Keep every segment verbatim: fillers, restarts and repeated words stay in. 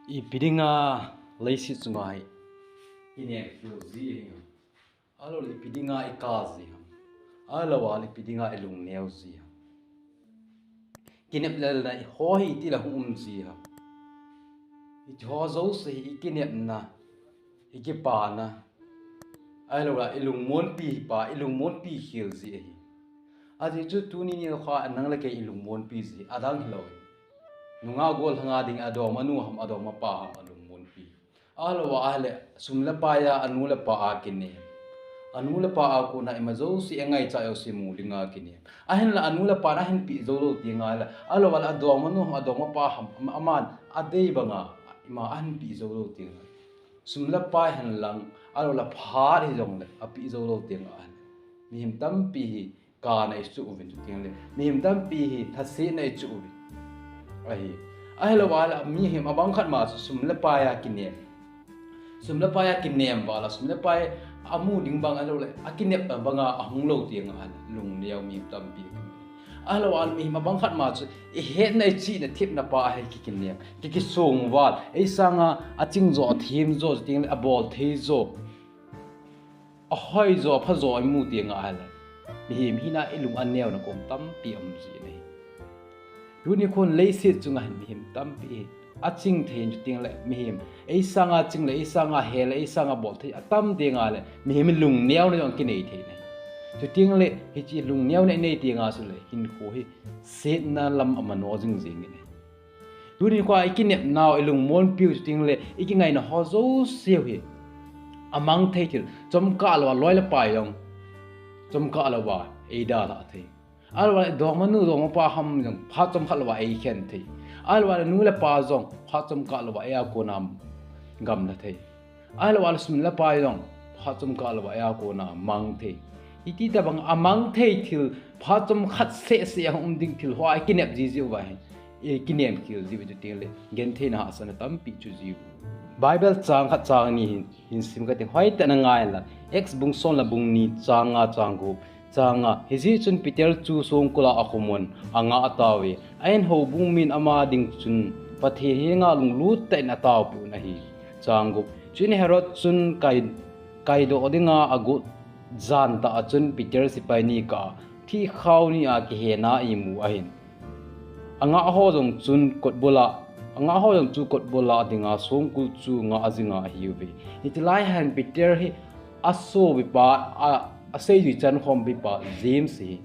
Ipi dinga leiset chunga hi i neo ji ham? Ahilou le ipi dinga i kap ji ham? Ahilou le ipi dinga i lungneo ji ham? Kinep lelna i ho hi iti le hung um ji ham? Iti ho jouse hi i kinepna, i kipana, ahilou le i lungmonpi hi pa, i lungmonpi khel ji ahi. Ajeh chu tuni nikho a nang le kei i lungmonpi ji, adang hilou. Nungah gollhang a ding adongmanu ham, adongmapa ham, alungmonpi. Ahilou ahile, sum le pai a, anu le apa a kinem. Anu le apa a kona ima jouse, angaichat jouse mu dinga kinem. Ahinla anu le apa in ahin pe jou lou tengle, ahilou le adongmanu ham, adongmapa ham, am-, aman adei banga ima ahin pe jou lou tengle, sum le pai hen lang, ahilou le phat hijongle ape jou lou tengle, mihem tampi hi kana i chuh uvin, chutengle mihem tampi hi thasetna i chuh uvin ahi. Ahilou le mihem abang khat ma chu sum le pai a kinem. Sum le pai a kinem val a, sum le pai amu ding bang, ahilou le akinep banga ahung lou tengle lungneo mihem tampi. Ahilou le mihem abang khat ma chu i hetna, i chihna, thepna pa a hi ki, kinem, ki, kisong val, ei sanga aching jo, athem jo, chutengle abol thei jo, ahoi jo, apha jo i mu tengle, mihem hina i lung aneona kom tampi um ji ahi. Tuni khun leiset chunga hin mihem tampi hi aching thei in, chutengle mihem ei sanga ching le, ei sanga he le, ei sanga bol thei atam tengle mihem lungneona jong kinei thei ahi. Chutengle hiche lungneona inei tengle chule hinkho hi setna lam amano jing jing in ahi. Tuni nikho a i kinepnau, i lungmonpiu, chutengle i kingaina ho jouseu hi amang thei thil, chomkhat louva loi le pai jong chomkhat louva eidalhah thei. Ahilou le dongmanu dongmapa ham jong phat chomkhat louva eikhen thei. Ahilou le nu le pa jong phat chomkhat louva eia kona gamla thei. Ahilou le sum le pai jong phat chomkhat louva eia kona mang thei. Hiti tobang amang thei thil, phat chomkhat sehseh a hung um ding thil hoa i kinep jiji uva hin, i kinem khel jiu chutengle gentheina hahsatna tampi chu jiu. Bible chang khat chang ni hin, hin sim kate, hoitah in ngai inlang, Acts bung som le bung ni chang nga, chang gup, chang nga. Hijeh chun Peter chu songkul a akhum un angah tauve. Ahin houbung min ama ding chun Pathen henga lunglut tah in ataopeh un ahi. Chang gup. Chuin Herod chun kai, kaidoh dinga agot jan tah a chun Peter sepai ni kah a, thihkhau ni a kihena imu ahin. Angah ho jong chun kotbul a, angah ho jong chu kotbul a dinga songkul chu ngah jinga ahiuve. Hiche lai hin Peter hi asopipa, a, aseijui chankhompipa James hi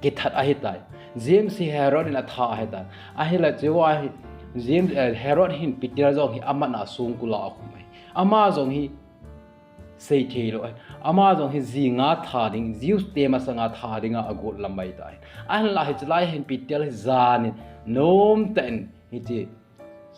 kithat ahitai. James hi Herod in atha ahitai. Ahinla chua hi James, eh, Herod hin Peter jong hi amat a songkul a akhum ahi. Ama jong hi seithei lou ahi. Ama jong hi jinga tha ding, Jews te masanga tha dinga agot lam ahitai. Ahinla hiche lai hin Peter hi jan in nomtah in hiche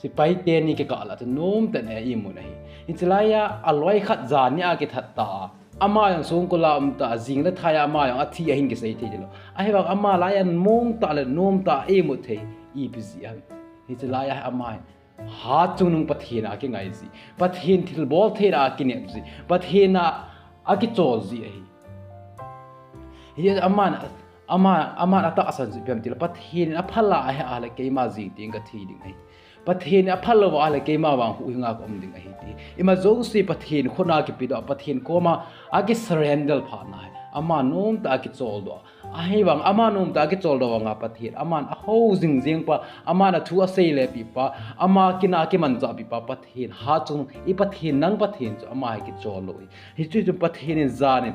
sepai teni kikah lah a chun nomtah in eimun ahi. Hiche lai a aloi khat jan nia kithat ta a, ama jong songkul a um ta a, jing le thai a ama jong athi ahin kisei thei lou. Ahivang ama lai a mong tah le nom tah a eimu thei ipi jeh ham? Hiche lai a ama hin Hatchungnung Pathen a kingai ji, Pathen thilbol theina a kinep ji, Pathen a akichol ji ahi. Hiche aman, ama, aman atahsan ji ipi ham itile, Pathen in aphal a ahi a le keima jing teng kathi ding ahi. Pathen in aphal lou a le keima vang huhhing a kaum ding ahi ti. Ima jouse Pathen khut a kipedoh a, Pathen koma akisurrender phat na hi, ama nomtah a akicholdoh a. Ahivang ama nomtah a akicholdoh vanga Pathen, aman ahou jingjing pa, aman athu asei le pi pa, ama kin a akimanchah pi pa, Pathen hatchungnung, i Pathen, nang Pathen chu ama hi kichol lou ahi. Hiche chun Pathen in jan in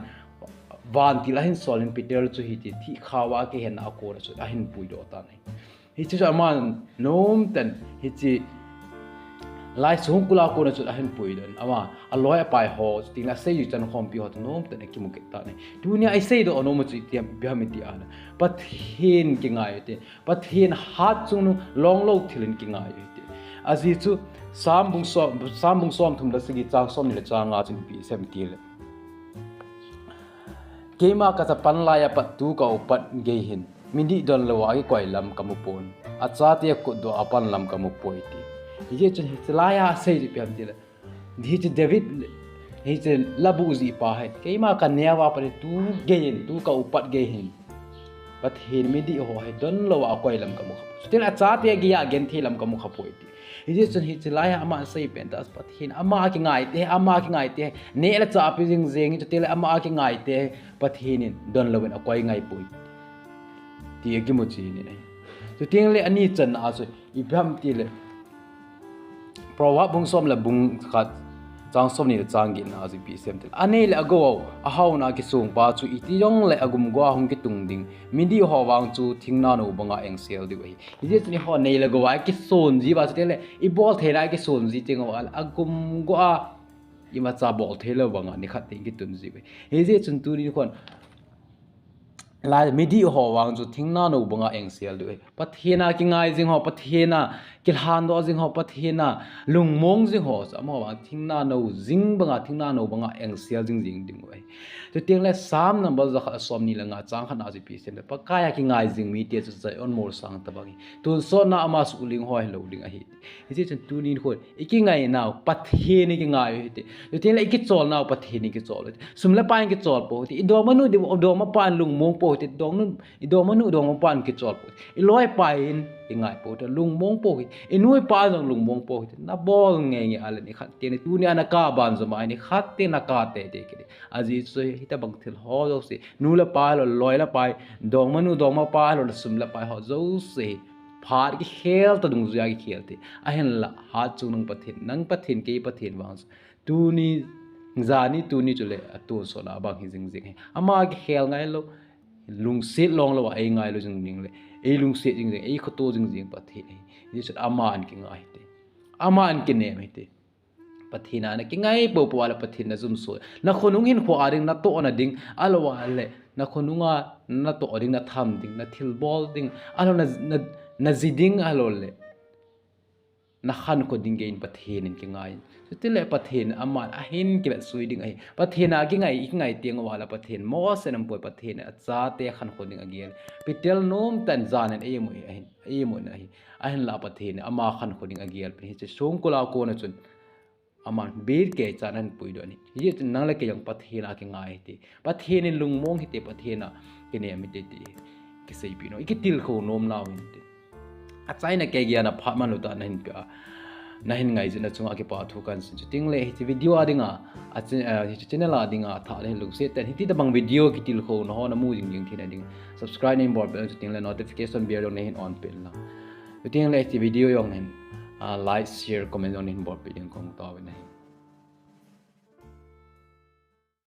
vantil ahin sol in Peter chu hiche thihkhau a kihenna a kona chun ahin puidoh tan ahi. Hiche chu aman nomtah in hiche lai songkul a kona chun ahin puidoh in, ama aloi apai ho, chutengle aseijui chankhompi ho chu nomtah in akimu kit tan ahi. Tunia iseidoh nom u chu ipi ham iti ahile, Pathen kingai u hite, Pathen hatchungnung longlou thil in kingai u hite. Ajeh chu Psalm bung som, Psalm bung somthum le sagi chang somni le chang nga chun ipi asei em itile, Keima kachapa lai a pat tu ka upat gei hin, mi dihdon lou a akikoi lam kamu pon, achate akutdoh a apan lam kamu poi ti. Hijeh chun hiche lai a asei chu ipi ham itile, hiche David, hiche labuh jih pa hi, keima kaneo a pat tu gei hin, tu ka upat gei hin, Pathen midih ho hi donlou a akoi lam kamu khapoi. Chutengle achate geiya genthei lam kamu khapoi ti. Hijeh chun hiche lai a aman asei pen tah, Pathen ama kingai te, ama kingai te. Neh le chah pe jing jeng in, chutengle ama kingai te, Pathen in donlou in akoi ngai poi, ti akimu chen in ahi. Chutengle ani channa a chu ipi ham tile, Proverb bung som le bung khat, chang somni le chang getna a chu ipi asei em tile, anei le agou, ahaona kisong pa chu iti jongle agum go a hung kitung ding. Midih ho vang chu thingnanou banga engsel diu ahi. Hijeh chun eiho nei le gou a ikison jiuva, chutengle ibol theina a ikison ji teng uva le agum go a imacha bol theilou banga nikhat teng kitun jiu ahi. Hijeh chun tuni khon lai midih ho vang chu thingnanou banga engsel diu ahi. Pathen a kingai jing ho, Pathen a kilhandoh jing ho, Pathen a lungmong jing ho chu amaho vang thingnanou jing banga, thingnanou banga engsel jing jing diu ahi. Chutengle Psalm number jakhat le somni le nga, chang khatna a chu ipi asei em tile, Pakai a kingai jing mite chu Zion molsang tobang ahi. Tonsot na ama suhling ho hilou ding ahi. Hijeh chun tuni khon ikingainau Pathen ikingai u hite. Chutengle ikicholnau Pathen ikichol u hite. Sum le pai in kichol pou hite. Idongmanu, idongmapa in lungmong pou hite. Idongmanu, idongmapa in kichol pou hite. Iloipa in ingai pou hite, lungmong pou hite. Inu ipa in jong lungmong pou hite. Nabol ngeingei a le nikhat teng, tuni a nakap ban joma hi nikhat teng nakap teitei kit ding. Ajeh chu hitobang thil ho jouse, nu le pa hilou, loi le pai, dongmanu dongmapa hilou le sum le pai ho jouse hi phat kikhel tah dungjuia kikhel te. Ahinla hatchungnung Pathen, nang Pathen, kei Pathen vang chu tuni, jani tuni chule atonsot na bang hi jing jing ahi. Ama kikhel ngailou, lungset longlou a eingailu jing jing le eilungset jing jing, eikhoto jing jing Pathen ahi. Hijeh chun aman kingai hite, aman kinem hite. Pathen a nakingai poupou a le Pathen najumso, nakhonung hinkho a ding, natohna ding, ahilouleh nakhonunga natoh ding, natham ding, nathilbol ding, ahilou na, na, naji ding, ahilouleh nakhankho ding geiyin Pathen in kingai in. Chutile Pathen aman ahin kivetsui ding ahi. Pathen a kingai, ikingai teng uva le Pathen mosen aumpoi, Pathen in achate khankho ding agel. Peter nomtah in jan in eimu ahin, eimu ahi. Ahinla Pathen in ama khankho ding agel pen hiche songkul a kona chun aman birthday chan ahin puidoh ahi. Hijeh chun nang le kei jong Pathen a kingai hite, Pathen in lungmong hite, Pathen a kinem hite ti kiseipeh nom, ikitilkhou nom nau hinte. Achaina kei geiya naphat man lou tah nahin peh a, nahin ngaijin nachunga kipathu kahin sei. Chutengle hiche video a dinga, a chi-, a, hiche channel a dinga athah le lungset tah in hitobang video kitilkhouna ho namu jing jing theina ding subscribe nahin bolpeh in, chutengle notification bell jong nahin onpeh in lang. Chutengle hiche video jong hin, a, like, share, comment jong nahin bolpeh ding kahung taovin ahi.